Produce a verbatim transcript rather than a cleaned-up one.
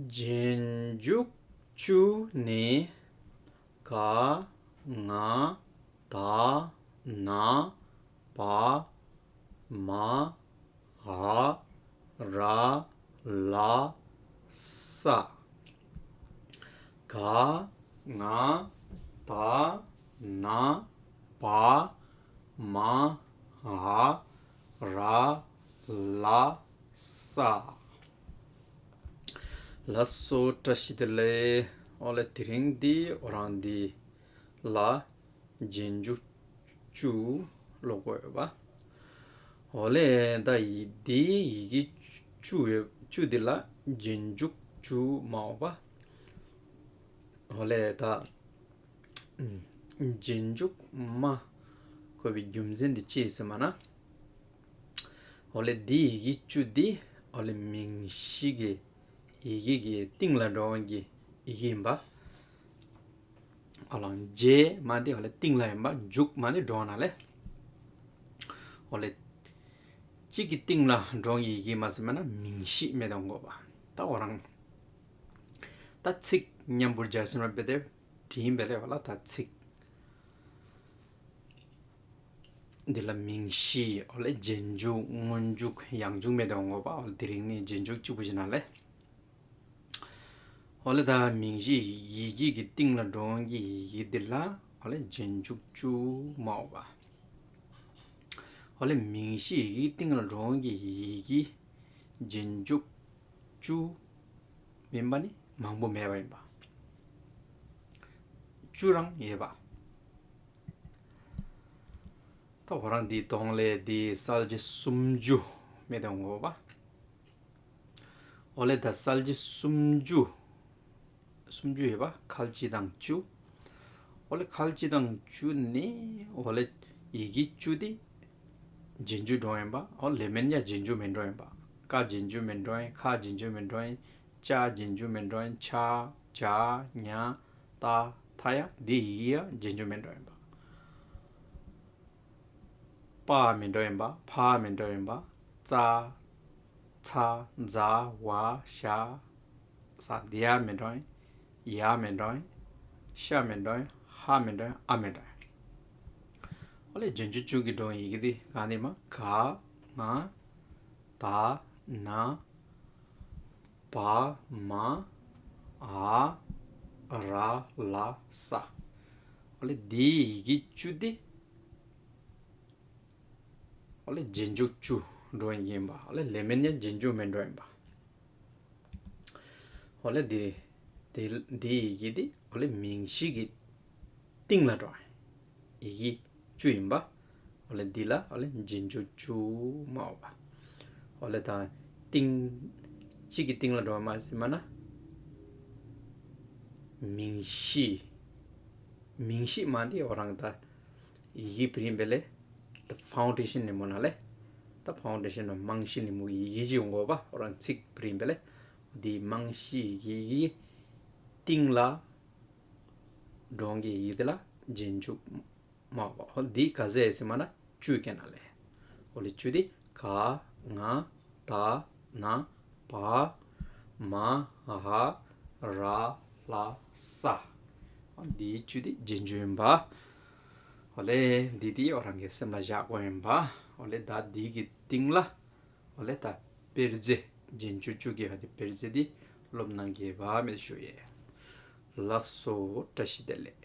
རྗེས་འཇུག་བཅུ་ནི། ག་ང་ད་ན་བ་མ་འ་ར་ལ་ས། ག་ང་ད་ན་བ་མ་འ་ར་ལ་ས། ལགས་སོ། བཀྲ་ཤིས་བདེ་ལེགས། ཨོ་ལེ། དེ་རིང་འདི་ཨོ་རང་འདི་ལ་རྗེས་འཇུག་བཅུ་ཀློག་དགོས་ཡོད་པ། ཨོ་ལེ། ད་ཡི་འདི་ཡི་གེ་བཅུ་ཡོད། བཅུ་འདི་ལ་རྗེས་འཇུག་བཅུ་མ་འོ་པ། ཨོ་ལེ། ད་རྗེས་འཇུག་མ་དགོས་པའི་རྒྱུ་མཚན་འདི་ཅི་ཡིན་ཟེར་མ་ན། ཨོ་ལེ། འདི་ཡི་གེ་བཅུ་འདི་ཨོ་ལེ་མིང་གཞི་གི་ཡི་གེ་གི་སྟེང་ལ་འགྲོ་བའི་ཡི་གེ་ཡིན་པ། ཨོ་ལེ། རྗེས་མ་འདི་ཨོ་ལེ་སྟེང་ལ་ཡིན་པ། འཇུག་མ་འདི་འགྲོ་ན་ལེ། ཨོ་ལེ། གཅིག་གི་སྟེང་ལ་འགྲོ་བའི་ཡི་གེ་མ་ཟེར་མ་ན་མིང་གཞི་མེད་དང་དགོས་པ། ད་ཨོ་རང་ད་ཚིག་མཉམ་པོར་སྦྱར་ཟེར་མ་པེ་དེ་དྲིན་པེ་ལེ་བ་ལ། ད་ཚིག་འདི་ལ་མིང་གཞི་ཨོ་ལེ་རྗེས་འཇུག་སྔོན་འཇུག་ཡང་འཇུག་མེད་དང་དགོས་པ། ཨོ་ལེ་དེ་རིང་ནི་རྗེས་འཇུག་གཅིག་པུ་ཞིག་ན་ལེ། ཨོ་ལེ། ད་མིང་གཞི་ཡི་གེ་གི་སྟེང་ལ་འགྲོ་གི་ཡི་གེ་འདི་ལ་ཨོ་ལེ་རྗེས་འཇུག་བཅུ་མ་འོ་པ། ཨོ་ལེ་མིང་གཞི་ཡི་གེ་སྟེང་ལ་འགྲོ་གི་ཡི་གེ་རྗེས་འཇུག་བཅུ་མིན་པ་ནི་མང་པོ་མེད་པ་ཡིན་པ། བཅུ་རང་ཡོད་པ། ད་ཁོ་རང་འདིའི་གདོང་ལས་འདི་གསལ་བྱེད་སུམ་ཅུ་མེད་དང་དགོས་པ། ཨོ་ལེ། ད་གསལ་བྱེད་སུམ་ཅུ། སུམ་ཅུ་ཡོད་པ། ཁལ་གཅིག་དང་བཅུ། ཨོ་ལེ། ཁལ་གཅིག་དང་བཅུ་ནི་ཨོ་ལེ་ཡི་གེ་བཅུ་དེ་རྗེས་འཇུག་འགྲོ་ཡིན་པ། ཨོ་ལེ་མན་ཡ་རྗེས་འཇུག་མི་འགྲོ་ཡིན་པ། ཀ་རྗེས་འཇུག་མི་འགྲོ་ཡིན། ཁ་རྗེས་འཇུག་མི་འགྲོ་ཡིན། ཅ་རྗེས་འཇུག་མི་འགྲོ་ཡིན། ཆ་ཇ་ཉ་ཏ་ཐ་ཡ་འདི་ཡི་གེ་ཡ་རྗེས་འཇུག་མི་འགྲོ་ཡིན་པ། པ་མི་འགྲོ་ཡིན་པ། ཕ་མི་འགྲོ་ཡིན་པ། ཙ་ཚ་ཛ་ཝ་ཞ་ས་འདི་ཡ་མི་འགྲོ་ཡིན། ཡ་མི་འགྲོ་ཡིན། ཤ་མི་འགྲོ་ཡིན། ཧ་མི་འགྲོ་ཡིན། ཨ་མི་འགྲོ་ཡིན། ཨོ་ལེ་རྗེས་འཇུག་བཅུ་གི་འགྲོ་ཡིན་གི་དེ་ག་ནི་མ། ག་ང་ད་ན་བ་མ་འ་ར་ལ་ས། ཨོ་ལེ་འདི་ཡི་གེ་བཅུ་དེ་ཨོ་ལེ་རྗེས་འཇུག་བཅུ་འགྲོ་ཡིན་པ། ཨོ་ལེ་ལེ་མན་ཡ་རྗེས་འཇུག་མི་འགྲོ་ཡིན་པ། ཨོ་ལེ་འདི་འདི་འདི་ཡི་གེ་དེ་ཨོ་ལེ་མིང་གཞི་གི་སྟེང་ལ་འགྲོ་ཡི་གེ་བཅུ་ཡིན་པ། ཨོ་ལེ་འདི་ལ་ཨོ་ལེ་རྗེས་འཇུག་བཅུ་མ་འོ་པ། ཨོ་ལེ་ད་སྟེང་གཅིག་གི་སྟེང་ལ་འགྲོ་མ་ཟེར་མ་ན་མིང་གཞི། མིང་གཞི་མ་འདི་ཨོ་རང་ད་ཡི་གེ་བྲིས་པ་ལས་the foundation ནི་མོ་ན་ལས་the foundation ནི་རྨང་གཞི་ནི་མོ་ཡི་གེ་ཅིག་ཡོང་དགོས་པ། ཨོ་རང་ཚིག་བྲིས་པ་ལས་འདི་རྨང་གཞི་ཡི་གེ་སྟེང་ལ་འགྲོ་གི་ཡི་གེ་དེ་ལ་རྗེས་འཇུག་མ་འོ་པ། ཨོ་འདི་ག་ཟེ་ཟེར་མ་ན་བཅུ་ཀེ་ན་ལས། ཨོ་ལེ་བཅུ་དེ་ག་ང་ད་ན་བ་མ་འ་ར་ལ་ས། འདིའི་བཅུ་དེ་རྗེས་འཇུག་ཡིན་པ། ཨོ་ལེ་འདི་དེ་ཨོ་རང་གི་སེམས་ལ་བཞག་དགོས་ཡིན་པ། ཨོ་ལེ་ད་འདི་གི་སྟེང་ལ་ཨོ་ལེ་ད་དཔེར་རྗེས་རྗེས་འཇུག་བཅུ་གི་ཧ་དེ་དཔེར་རྗེས་དེ་སློབ་གནང་གི་ཡོད་པ་མེད་ཞུ་ཡས། ལགས་སོ། བཀྲ་ཤིས་བདེ་ལེགས།